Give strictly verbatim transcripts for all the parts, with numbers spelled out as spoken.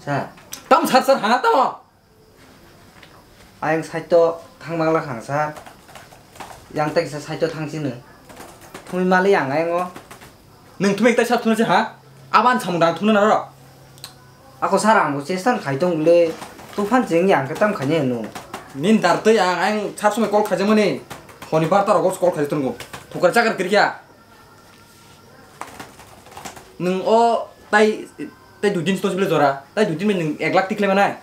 Sir. Tam sir, sir, ha, tamo? Ayang side to thang mangla khang, sir. Yang tei kisa side to thang sini. Thumi mali yang ayang o. Nung thumi ekta sir thuna se ha? Aban samung dang thuna naro. Ako sir ang bo chesta khai tong le. Tufan jeng yang khe tam khanya no. Nin dar tei ang, ayang sir sumai call khaijamani. Honi bar ta rogo call khaijai tongo. Thukar chakar kirikya. Nung o tai, tai dui din sto sibile jora. Tai dui din nung ek lakh tikle manai.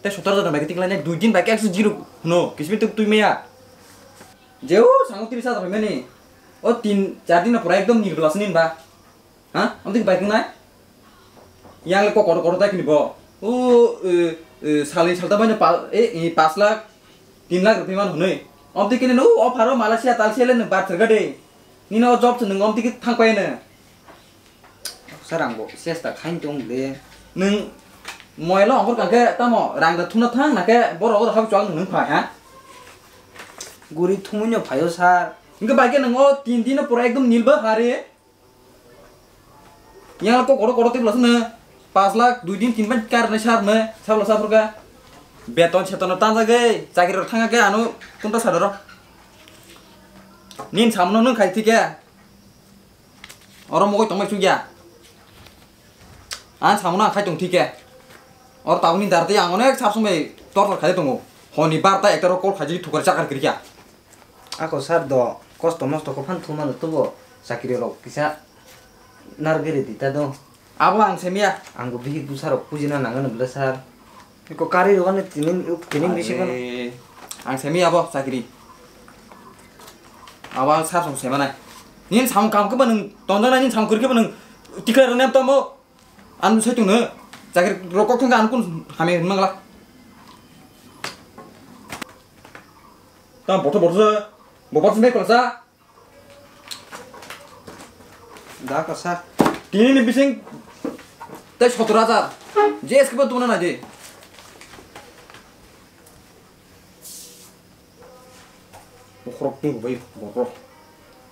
Tei sotor hajar bai tikla ne dui din bai khe ekso zero hwno, kismi tuk twi maya. Jeo sango tris hajar mani. O tin char din pura ekdom nirgla sinin ba. Ha? Amtwi bai kunai? Yang le kokoro koro tai kini bo. O, e, e, salni salta bai pa, e, e, pas lakh, tin lakh ruphi man hwnwi. Amtwi kini no o pharo Malaysia talsia le nang bar therga de. Nini o job se nung amtwi thang pai ne. Sir, ang bo chesta khain tong de. Nung moilo ongkhor kangkhe tamo rang da thuna thang nakhe borok oro hak chuang nung phai ha? Guri thumui no phaio, sir. Hingke bai khe nung o tin din no pura ekdom nil ba hari. Yang kok koro koro tebla sene pas lakh dui din tin ban kar ne sar ne sabla sar ka. Beton seton no tanja ge chakri rok thanga ge anu kunta sadoro. Nin samno nung khai thike. Oro mokoi tongmai chukya. Ang samono ang khai tong thike. Oro tabukni dar tei ang onek sar sumai tor tor khai tongo. Honi bar ta ekta rok call khaijagwi thukar chakar kirikya. Ako sir do kosto mosto khe phan thumano tubo chakri rok kisa nargiri di ta do. Abo ang semiya. Ang bo bihik bwsa rok pujina nangani bwle sir. Iko kari rwgani tini, tini bisingo. Are, ang semi abo chakri. Abo ang sar song semanai. Nini samung kam khe ba nwng tonjaknai, nini samung kwrwi khe ba nwng tikhlai rwna tamo. Ang sai tongno. Chakri rok kok thangkha ang kun hamya hwnmangla. Tamo botho botho sa. Bo botho se mekla sa. Da kasa. Tini ni bising tei sotor hajar. Je S K bo tuna na di. Bokhorok tung bai bokhorok.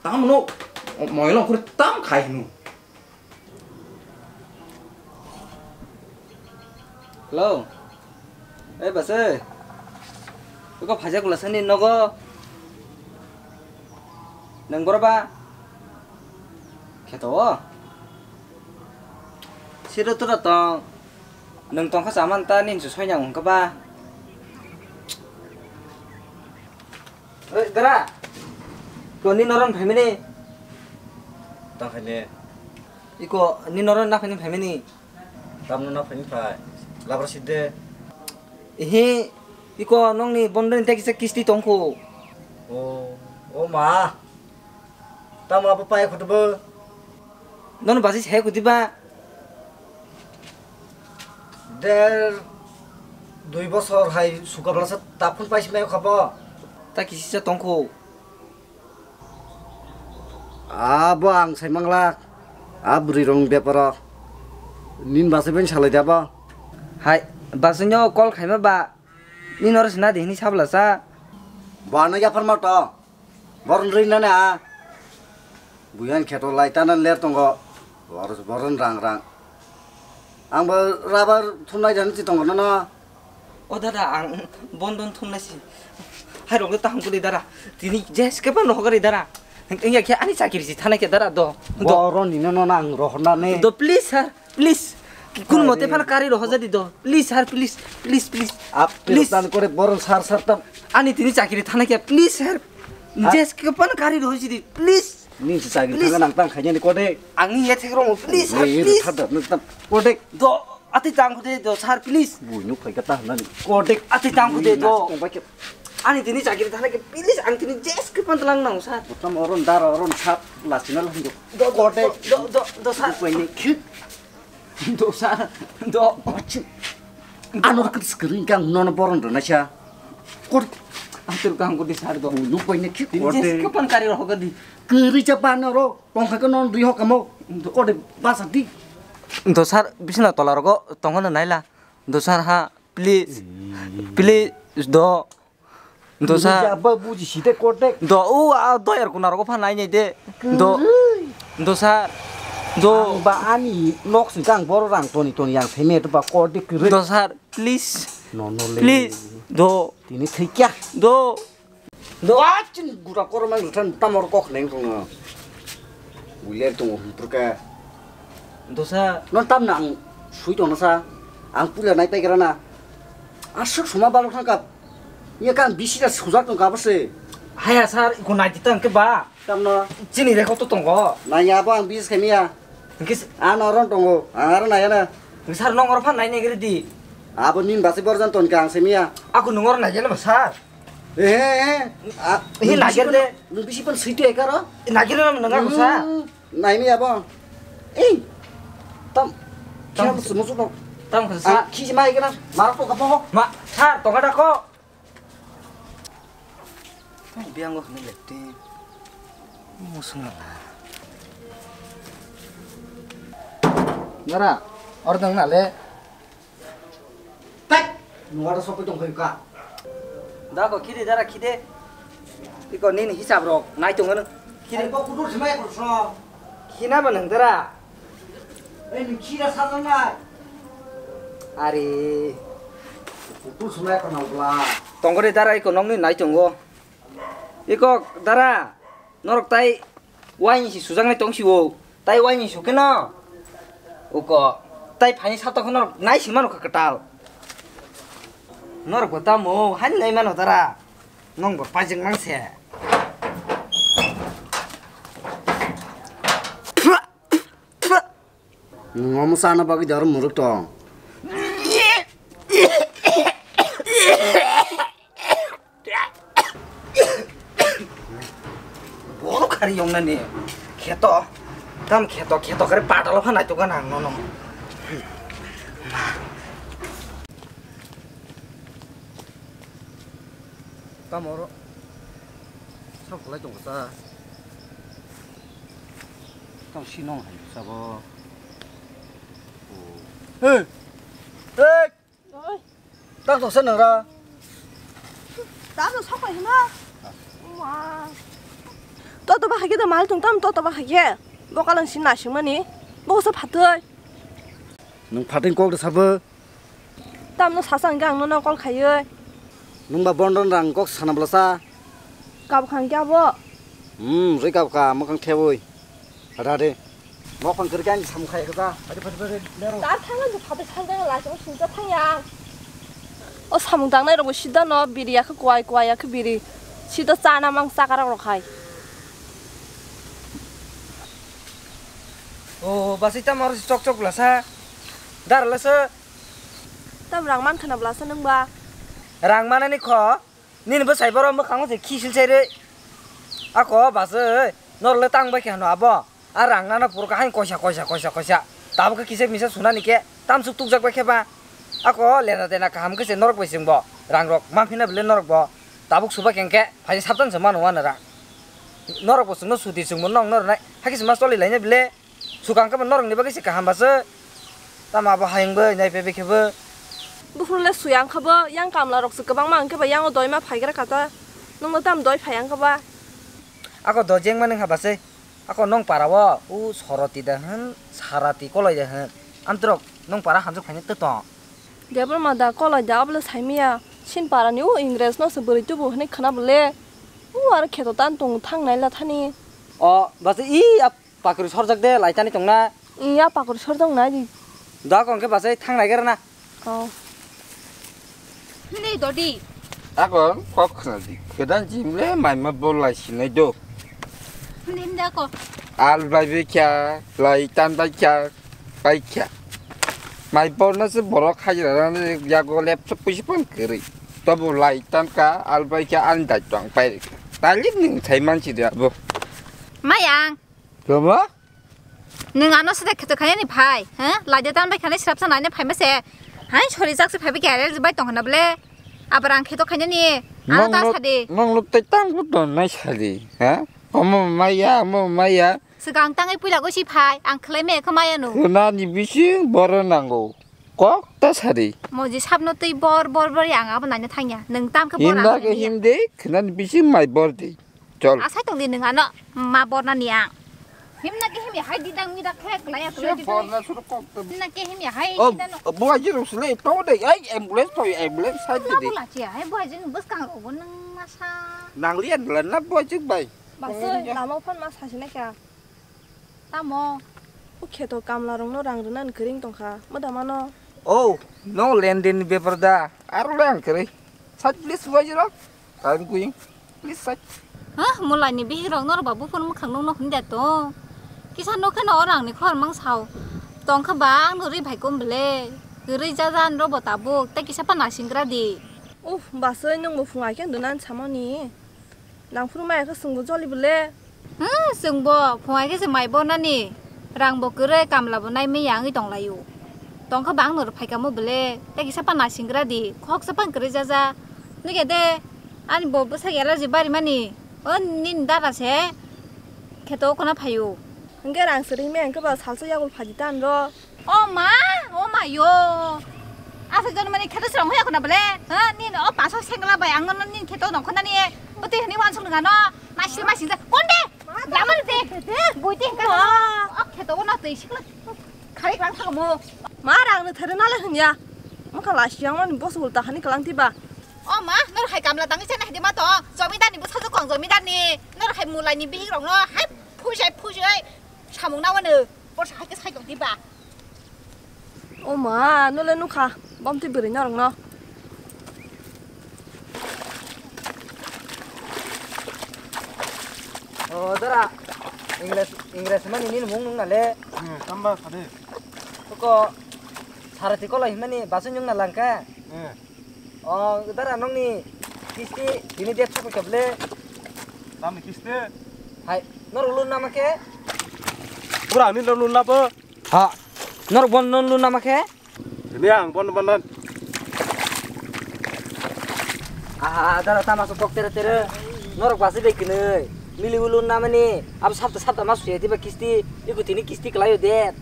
Tam no moylo khur tam khai hinu. Hello. Eh, base. Iko phaja kula sani nogo. Nang boro ba? Kheto o. Siro tura tong. Nang tongkha saman ta nin su soinang hongkha ba. Oi, dara. Ko ni noron phaimini. Ta phaine. Iko ni noron na phaini phaimini. Tamno na phaini phai. Labra sidde. Ehe, iko nongni bondoni tei kisa kisti tongkho. O, o ma. Tamo abo pai khutubo. Nono basi se khuti ba. Der dui bosor hai sukablasa taphun paisi mai khabo. Ta kisisa tongkho. Abo ang sai mangla. A bwrwi rong beparo. Nin basi ben salai dabo. Hai, basi nyo call khaima ba. Nin oro sina de hini sabla sa. Bana yapar ma to. Boron ri nana. Buyan kheto lai tana ler tongo. Boros boron rang rang. Ang bo rubber thumnai jani chi tongo nono. O dada, ang bondon thumnai si. Hai rok ta hangkuli dada. Tini jes ke pan rohogari dada. Engya khe ani chakiri si thanai khe dada do. Do. Boron ni nono nang rohorna ne. Do please sir, please. Kun mote phan kari rohojadi do. Please sir, please, please, please. Ap please tan kore boron sar sar tam. Ani tini chakiri thanai khe please sir. Jes ke pan kari rohojadi please. Nin si chakiri thangna nang tang khainani kode. Ang ni yethek rong please sir, please. Thada nuk tam kode. Do ati tang kode do sir please. Bui nuk khaika ta nani kode. Ati tang kode do. Tong bai ke. Ani tini chakiri thana ke please ang tini jes ke pan lang nang sir. Tam oron dar oron sat lasina lang do. Do kode. Do do do sir. Koi ni khik. Do sir. Do. Ano kit skring kang non boron do na sha. Kode. Atur kang kode sir do. Bui nuk koi ni khik kode. Jes ke pan kari rohogadi. Kiri cha pan ro. Tongkha khe non dui hokamo. Kode basa di. Do sir bisna tola rogo tongkha na naila. Do sir ha please. Please do. Do sir. Ba buji site kode. Do u a do er kuna rogo phan nai nai de. Do. Do sir. Do. Ang ba ani nok sing kang boro rang toni toni yang seme to ba kor de kire. Do sir, please. No, no, le. Please. Do. Tini thikya. Do. Do. Achin gura koro mang than tamor kok neng tong. Uler tong purka. Do sir. Non tam nang sui tong sa. Ang pula nai pai gra na. Asuk suma balok thang kap. Iya kan bisi da sujak tong kap se. Haya sir, iko nai tang ke ba. Tamno. Chini rekho to tongo. Naiya bo ang bis khe miya. Hingke s- Ano ron tongo. Ang aro naiya na. Hingke sir nong oro phan nai negri di. Abo nin basi borjan ton ka ang se miya. Ako nong oro naiya na ba sir. Eh, eh, eh. Ah, He nung bisi naiya pon, de. Nung bisi pon sui tu ekaro. Naiya na nang ako sir. Hmm, nai miya bo. Eh. Tam. Tam. Kira musu musu no. Tam ko sir. Ah, kisi mai kena. Marok to kapo. Ma, sir, tonga da ko. Biang gua kena lepte. Musuh mana? Nara, ordeng na le. Tak, nuara sopi tong kau ka. Da ko kiri dara kide. Iko nini hisab rok nai tong ano. Kiri ko kudur semai ko so. Kina ba nang dara. Eh, nung kira sajaknai. Ari. Kutul sunai kono bla. Tongkori dara iko nokni nai tongo. Iko dara, norok tai waini si sujaknai tong si o. Tai waini su keno. Uko, tai phani satok norok nai si mano kha kwtal. Norok bo tamo, hani nai mano dara. Nong bo pajak nang se. Nwng omo chana bagwi de oro mwrwk tong. Borok khari yongnani kheto, tam kheto, kheto khari patalo phanai tukan ang nono. Tamo oro sab kwlai tongo ta. Tamo sinong hai sabo. Hey! Hey! Oi. Tak toksa nang ra. Tak to sok pai hima. Wah. Toto ba hage da mal tung tam toto ba hage. Bokalang sin nasing mani. Boksa phatoi. Nung phating kok da sabo. Tamno sasa hwnkhe ang nono call khaiwi. Nwng ba bondon rang kok sana bwlasa? Kabkha hwnkhe abo. Hmm, rwi kabkha mwkhang thebwi. Ada de. Mokon kwrwi khe ani samung khai kha. Phaidi, phaidi, phaidi, lero. Dar thangna je phaidi salda la chong sungcha thangya. O samung tangnai rokbo sida no biri yakhe kwai, kwai yakhe biri. Sida chana mang chakara rok hai. O, basai tamo oro chok chok bwlasa. Dar lasa. Tam rang man khana bwlasa nwng ba? Rang manani kho, nini bwsai borok mwkhango se khisil sai rwi. Ako bwsai, norle tang bai khe hano abo. A rang nana puro kahai koisa, koisa, koisa, koisa. Tabuk khe kisa misa sunani khe, tamsuk tukjak bai khe ba. Ako lena tena kaham khe se norok bai chwng bo. Rang rok man phina bile norok bo. Tabuk suba khe hwnkhe, phaini saptan se mano wana rang. Norok bo chwngno sudi chwngbo nong nornai. Hakhe se ma choli laina bile. Sukang khe bo norokni bagwi se kaham ba se. Tamo abo hayung bo nai pebe khe bo. Buphuru le suyang kha bo, yang kamla rok se kwbangma hwnkhe bo yang o doi ma phaigra kha ta. Nwng bo tam doi phai ang kha ba. Ako doi jeng ma nwng kha ba se. Ako nong para o, u Soroti da hwn, Sarati koloi da hwn. Amtwrok nong para hamjak phaini twi tong. Debbarma da koloi da abo le sai maya. Sin para ni u Ingres no se bwrwi tubu hwnwi khwna bo le. U aro kheto tan tong thang nai la thani. O, ba se i ap- Pakri sorjak de, lai tani tongna. Iya, pakri sorjak nai di. Da kong khe basai thang nai gerna. Oh. Hwnwi dodi. Ako kok khna di. Kedan jim le mai ma bol lai sinai do. Hwnwi hwnda ko. Al bai be kya, lai tan bai kya, bai kya. Mai bol na se borok hajira na yago laptop pusi pon kiri. Tobo lai tan ka, al bai kya, an dai tong pai. Talik ning sai man si dia bo. Mayang. Tama? Nwng ano sede kheto khainani phai, ha? Laide tan bai khanai srapsa naine phaima se. Hai sori jak se phaibai khe are bai tong hana bole. Abar ang kheto khainani. Ano ta sadi. Nong nuk tai tang bu ton nai sadi, ha? Omo maya, omo maya. Swkang tangwi puila go si phai, ang khlai me kho maya nu. Khwnani bising boro nango. Kok ta sadi. Mo ji sapno twi bor bor bor yang abo naina thangya. Nwng tam khe bor. Himna ang khe thangya. Himde, khwnani bising mai bor di. Chol. Asai tong di nwng ano ma bornani ang. Himna ke himya hai didang mida khe klaya klaya didang. Himna ke himya hai didang. Oh, buaji rok sile to de ai ambulance to ambulance sai de. Buaji hai buaji ni bwskang rok bo nang masa. Nang lian lan na buaji bai. Basoi lama phan ma sasi na kya. Tamo. O kheto kamla rokno rang rwna ni kwrwng tongkha. Moda mano. Oh, no lenden ni bepar da. Aro le ang kwrwi. Sat please buaji rok. Ang kuing. Please sat. Ha, mulai ni bihik rok nor babu phone mukhang nung no hunda to. Kisa no kheno orang ni khor mang sao. Tongkha bang no ri bhai kom bele. Ri jajan ro bo tabuk. Te kisa pa nasingra di. Uf, basoi nung bo phung ai khen dunan samoni. Nangphuru maya khe chwngbo joli bole. Hmm, chwngbo phungai khe se mai bo nani. Rang bo kwrwi, kamla bo nai manya wngwi tong laio. Tong khe bang nor phaikamo bole. Tei kisa pa nasingra di. Khok sa pang kwrwi jaja. Nugya de. Ani bo bwsak allergy bari mani. O nini dada se. Kheto khona phaio. Hwnkhe rang swrwngmaya hwnkhe ba salsa yagul phaidi tan ro. O ma, o ma yo. Aswk jon mani kheto srong hoya khuna bole. Ha, nini o paso sengla bai ang no nini kheto nong khona ni. Bwtwi hini wan sung ngano. Masi masi ja. Konde. Lamar de. Buiti hingka. O kheto no twi sikla. Khari klang thang mo. Ma rang no there na le hanya. Mokha la siang mani bos ulta hani klang tiba. O ma, nor hai kamla tangi chana hidi ma to. Jomidar ni bwsa jokong jomidar ni. Nor hai mulai ni bihik rong no. Hai phujai phujai. Samung na wano. Borsa hai khe sai tong di ba. O ma, nole nukha, bom twi bwrwi norok no. O dara, English, English mani nini mung nung nale. Hmm, tamba sade. Koko, sarati kola himani basu nyung na langka. Hmm. O, dara nongni kisti tini date sokoi kable. Tamni kisti? Hai, norok loan nama khe? Pura ani loan labo. Ha, norok bon non loan nama khe? Ini ang bon bon non. Aha, dara tama so kok tere tere. Norok basi bai kene. Mili loan nama ni. Abo sapta sapta ma suya tiba kisti. Iku tini kisti kelayo date.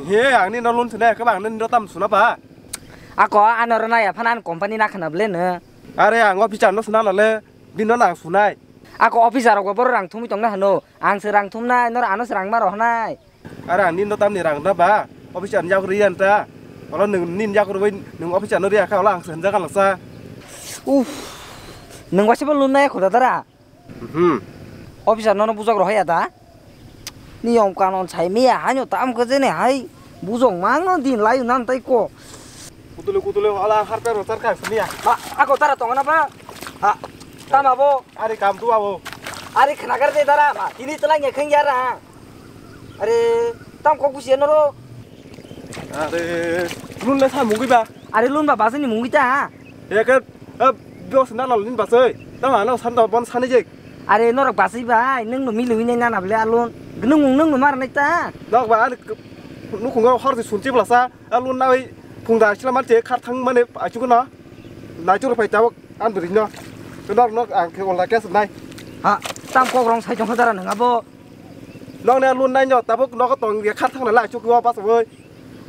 He, angni no loan sene kebang ni no tam suna ba. Ako ano rwna ya phana an company na khana ble no. Are ang officer no suna lale bino nang sunai. Ako officer rok boro rang thumwi tongna hano. Ang se rang thumnai nor ano se rang maro hanai. Are ang nino tamni rang da ba officer ni yakur riyan ta. Olo nung nin yakur bai nung officer no riya kha olo ang se hanja kalasa. Uff. Nung wasibo lunai khuda dara. Hmm. Officer nono bujok rohaya da. Niyom kanon sai miya hanyo tam khe jene hai bujok mangno din layu nan tai ko. Kutule kutule ala harpe rochar ka siniya. Ma ako tara tongna ba. Ha. Tama bo. Ari kam tu abo. Ari khnagar de dara ma. Ini telang ya kheng yara. Are tam kok busi noro. Are lun le sa mungui ba. Are lun ba basini mungui ta. Eke bios na lal nin basai. Tam ano san da bon sani je. Are norok basai bai nung no mili wine na na ble alun. Gnung nung no mar nai ta. Nok ba ani nukungo hor di sunchi blasa. Alun na oi phung da sila mal che khar thang mane achu no. Nai chu pai tabok an bri no. Nok nok ang ke ola kes nai. Ha tam kok rong sai jong dara nang abo. Nokni loan nai no tabuk nogo tong ya khar thang na la chuk yo bas oi.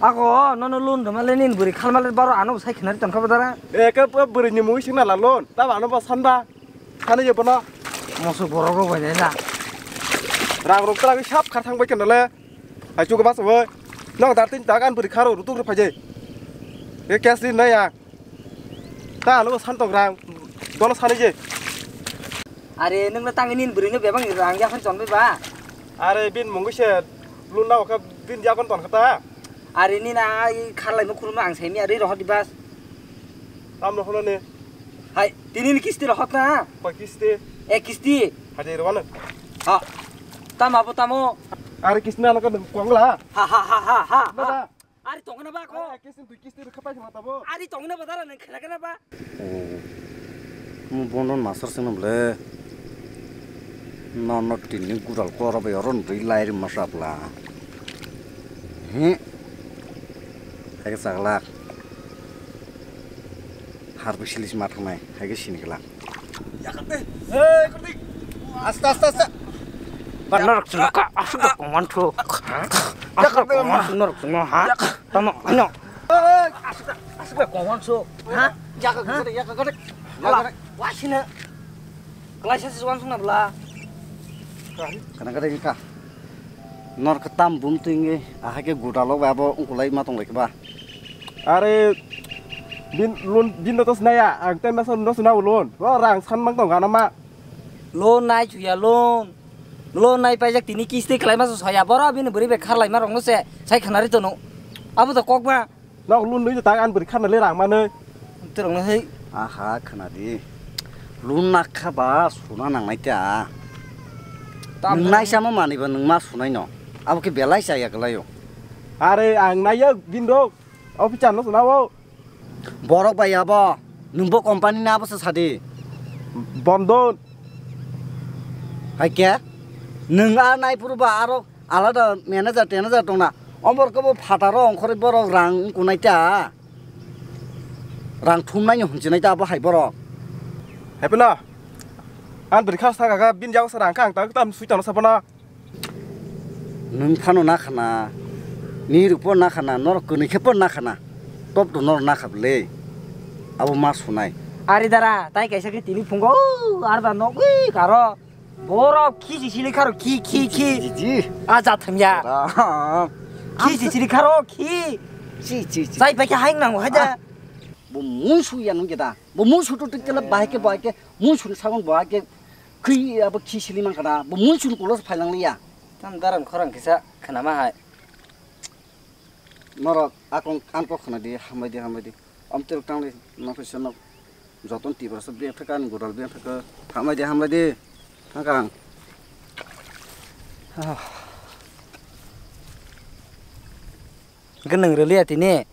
Ako nono loan rwma le nini bwrwi khalma le baro ano sai khnari tong kha bo dara. E ke bwrwi ni mui sing na la loan ta ano ba san ba. Sani je bono. Moso borok rok bai na. Rang rok tra sap khar thang bai kena le. Ai chuk bas oi. Nok dar tin ta gan bwrwi kharo rutuk rw phai je. E cash din na ya. Ta ano santong rang, bono sani je. Are nung na tangni nin bwrwi no bebang rang ya khar chon bai ba. Are bin mungwi se lun na okha bin ya kon ton khata. Are ni na ai kharlai mo khulum ang sai mi are rohot di bas. Tam no hono ne. Hai tini ni kisti rohot na. Koi kisti? E kisti. Hadi rohana. Ha. Tamo abo tamo. Are kisti na ka kongla. Ha ha ha ha ha. Baba. Ari tongna ba ko. Ari kisti dui kisti rwkha pai thangma tabo. Ari tongna ba dara nang khna khna ba. Oh. Mo bono masar sino ble. No no tini gudal ko ro bai oro nri lai ri masa bla. He. Hai ke sagla. Har bisilis ma thangnai. Hai ke sini kala. Yakar de. Hei, Kartik. Aste, aste, aste. Ba norok chwng ka asuk da kongwan thu. Asuk da kongwan thu norok chwng ha. Tamo ano. Asuk da kongwan thu. Ha? Yakar gede, yakar gede. Ala wasina. Klaisa si wan sungna bla. Kana kada ka. Nor khe tam bum twingwi, ahai khe gudalo bai abo ungkulai ma tong lai khe ba. Are, bin loan, bin no to sinaya, ang ten masa no sina loan. Bo rang san mang tong gana ma. Loan nai chuya loan. Loan nai paijak tini kisti khlai ma soya boro bini bwrwi bai kharlai ma rok no se sai khnari tono. Abo to kok ma. Nok lun nui tak an bwrwi khana le rang manwi. Terong no hei. Aha, khna di. Lun nak kha ba suna nang nai ta. Tam Nung nai nai. Sama mani ba nung ma sunai no. Abo khe belai cha ya glai o. Are ang nai ya bin rok. Officer no suna o. Borok bai abo. Nung bo company na abo sa sadi. Bondon. Hai khe? Nung a nai phuru ba aro alada manager tenager tongna. Omor khe bo phataro ongkhorwi borok rang wngkunai ta. Rang thumnaino hwnchwnai ta abo hai borok. Hai phano. Ang bwrwi kha sa kha, bini yago sa rang kha, ang ta tam sui tongno sa phano. Nwng phano na khana, ni rukbo na khana, norok kwnwi khe pon na khana. Top to norok na kha bwle. Abo ma sunai. Ari dara, tai kaisa khe tini phungo, arba nogwi karo. Borok khi si sili kharo, khi, khi, khi. Ji, ji. A ja thangya. Ram. Khi si sili kharo, khi. Chi, chi, chi. Chai pai khe haing nango haja. Ah. Bo mui su ya nung khe da. Bo mui su tu tik tela bahai khe, bahai khe. Mui su ni sagon bahai khe. Khi abo khi sili man khana. Bo mui su ni kulo phai lang liya. Tam daram khorang kisa khana ma hai. Norok akong, ang kok khna di, hambai di, hambai di. Amtwrwk tangli, nokhe se nok. Joton Tiprasa beng thaka, ani godal beng thaka. Hambai di, hambai di. Thangkang. Ah. Hwnkhe nwng rwliya tini?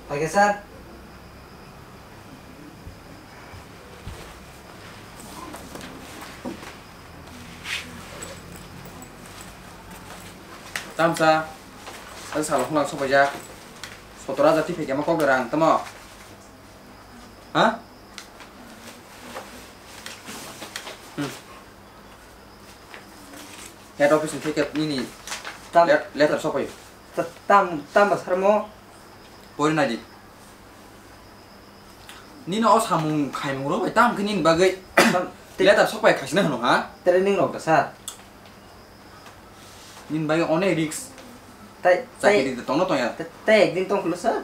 Hai khe sir. Tamsa, ang salo khulak sopaijak. Sotor hajar twi phaikhe ma kok de rang tamo? Ha? Hmm. Head office ni khe nini Tam- let-, letter sopai. Ta-, tam, tamba sarmo? Pori nai di. Nini o samung khaimung rok bai tam khe nini bagwi Tam- letter sopai khaisina hwno ha? Training rok da sir. Nini bagwi onek risk. Tai, tai, Chakiri de tongno tongya. Tai, tai ekdin tong khwlo sir.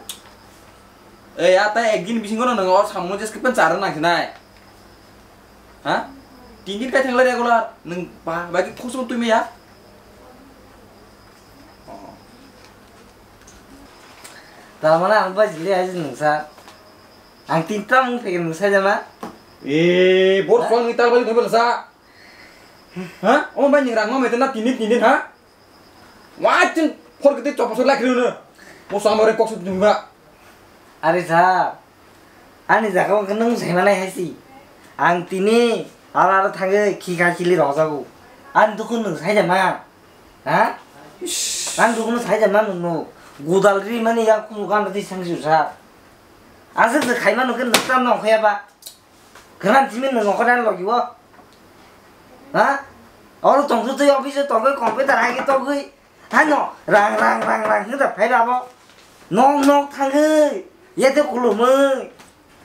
Ei, a tai ekdin bisingo no nwng o samung jes khe pen charwna nang sinai. Ha? Tin din kai thanglai regular, nwng ba, ba ki khosong twi maya. Tamana ang ba jili aji nwng sa. Ang tin tam nwng phege nwng sa jama. E, bor Ha? Phone ni tal ba nwng sa. Ha? O ba nwng rang ma mete na tin din, tin din, ha? Wa chin phor kete chopo so lakri no. Mo samare kok so tungba. Are sa. Ani jaga o nwng sai manai hai si. Ang tini ala ala thangwi khi kha chili rok jago. Ani dukhu nwng sai da ma. Ha? Ish. Ani dukhu nwng sai da ma nwng no. Godal ri mani yang khu gan ri sang ju sa. Aswk se khai mano khe nwng tam nong khoya ba. Khwna simi nwng okhorni logi o. Ha? Oro tongthu twi office o tongwi computer hai khe togwi. Haino rang rang rang rang hwnkhe da phai rabo. Nok nok thangwi. Yate khulumwi.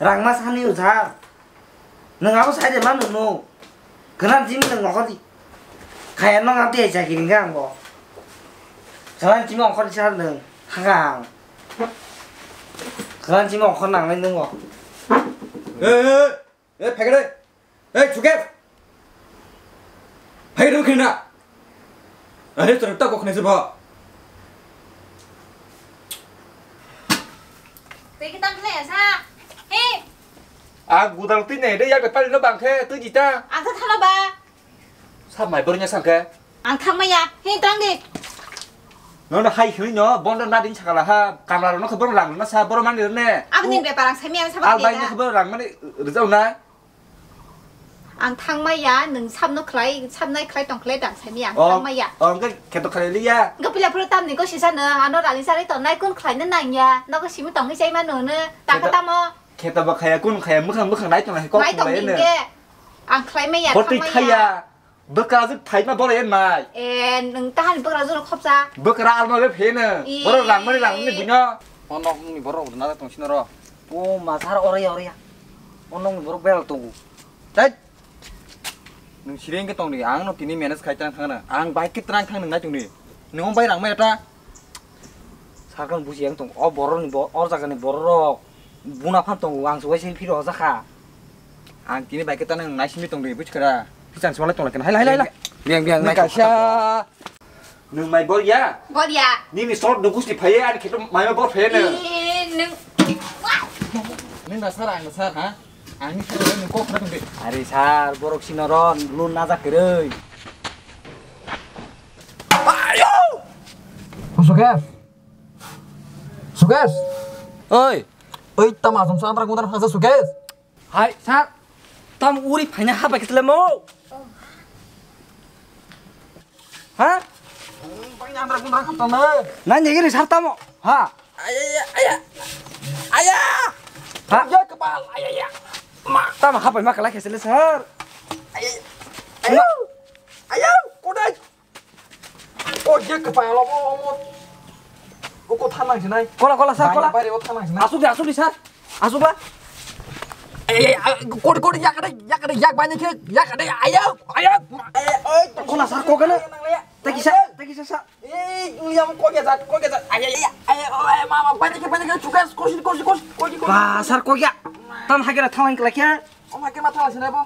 Rang ma sani uthar. Nwng abo sai de ma nwng no. Khwna simi nwng okhordi. Khaya nong abdi ai chakiri hwnkhe ang bo. Khwna simi okhordi sa nwng. Hakha ang. Khwna simi okhor nangnai nwng bo. Eh, eh, eh, phai khe de. Ei, Sukesh! Phai rw khina. Are, chwrwk ta kok khnai se ba. Tei kitang khnai sa. He. A gudal twi nei de, yak pali no bang khe, twi jita. Ang khe thalo ba. Sa mai bornya sang khe. Ang thang maya. He tang di. No no hai hini no, bondo na din sakala ha, kamla no khe bor lang na sa, bor mani ne. Abni bepar ang sami ang sa. Al bai ne khe bor lang mani rijau na. Ang thangmaya, nwng samno khlai, samnai khlai tong khlai dang saimaya, ang Oh, thangmaya. Oh, hwnkhe kheto khlai liya. Hwnkhe pila phuru tamni ko sisa nwng, ano rani sarwi tongnai kun khlaina nangya, nogo simi tongwi chai mano hwno, takha Kheto, tamo? Kheto bo khaya, kun khaya, mwkhang, mwkhang nai tongnai kok Nai tongni khlaino. Hwnkhe, ang khlaimaya, Hotwi thangmaya. Thaya, bwkra jwk thaima boro yen nai. E, nwng tahani bwkra jwk khopsa. Bwkra alma le pheno, Ee. Boro langmani langmani buino. O nokni borok rwna tong sino ro. O ma sar ore ya, ore ya. Ono borok belal tongo. Tet. Nwng siri wngkhe tongdi, ang no tini manage khai tang thangna. Ang bike khe twrang thang nwngnai tongdi. Nwng bai rang maya ta. Sakang buji ang tong. O borok ni bo, o jaga ni borok rok buna phan tongo. Ang subai se phiro hojakha. Ang tini bike khe twrang nai simi tongdi, buji kha da. Kichang sima lai tong lai kena. Hai, hai, hai, hai. Biang, biang, nai kaisa. Nwng mai bol ya? Bol ya. Nini sor do gusti phaiye ani kheto mai ma bol phaiye na. Ih, nwng. Nwng da sar, ang da sar, ha? Ani sar nwng kok na tongde. Are sar, borok sino ron lun na jak kwrwi. Ayo! Sukesh. Sukesh. Oi. Oi, tam asam sa andra gundan hasa Sukesh. Hai, sir. Tam uri phaina ha bai kislemo. Ha? Phaina andra gundan khaptana. Na negi ni sir tamo. Ha. Aya, aya, aya. Aya. Ha? Ya kepal, aya, ya. Ma. Tam ha bai ma kala kisle sir. Aya, aya. Aya, kodai. O je kepal omo, omo. O ko thanang sinai. Kola, kola, sir, kola. Bari o thanang sinai. Asuk de, asuk de, sir. Asuk la. Ay, ay, ay, kori, kori, yak de, yak de, yak bani ke, yak de, ayo, ayo. Ay, ay, kola, sir, ko gana. Tagi sa, tagi sa, sa. Ei, uli am ko ge jat, ko ge jat. Ay, ay, ay, ay, ay, mama, bani ke, bani ke, chukas, kosi, kosi, kosi, kosi, kosi. Ba, sir, ko ya. Tam hagera thanang kala kya? O ma ke ma thanang sinai bo.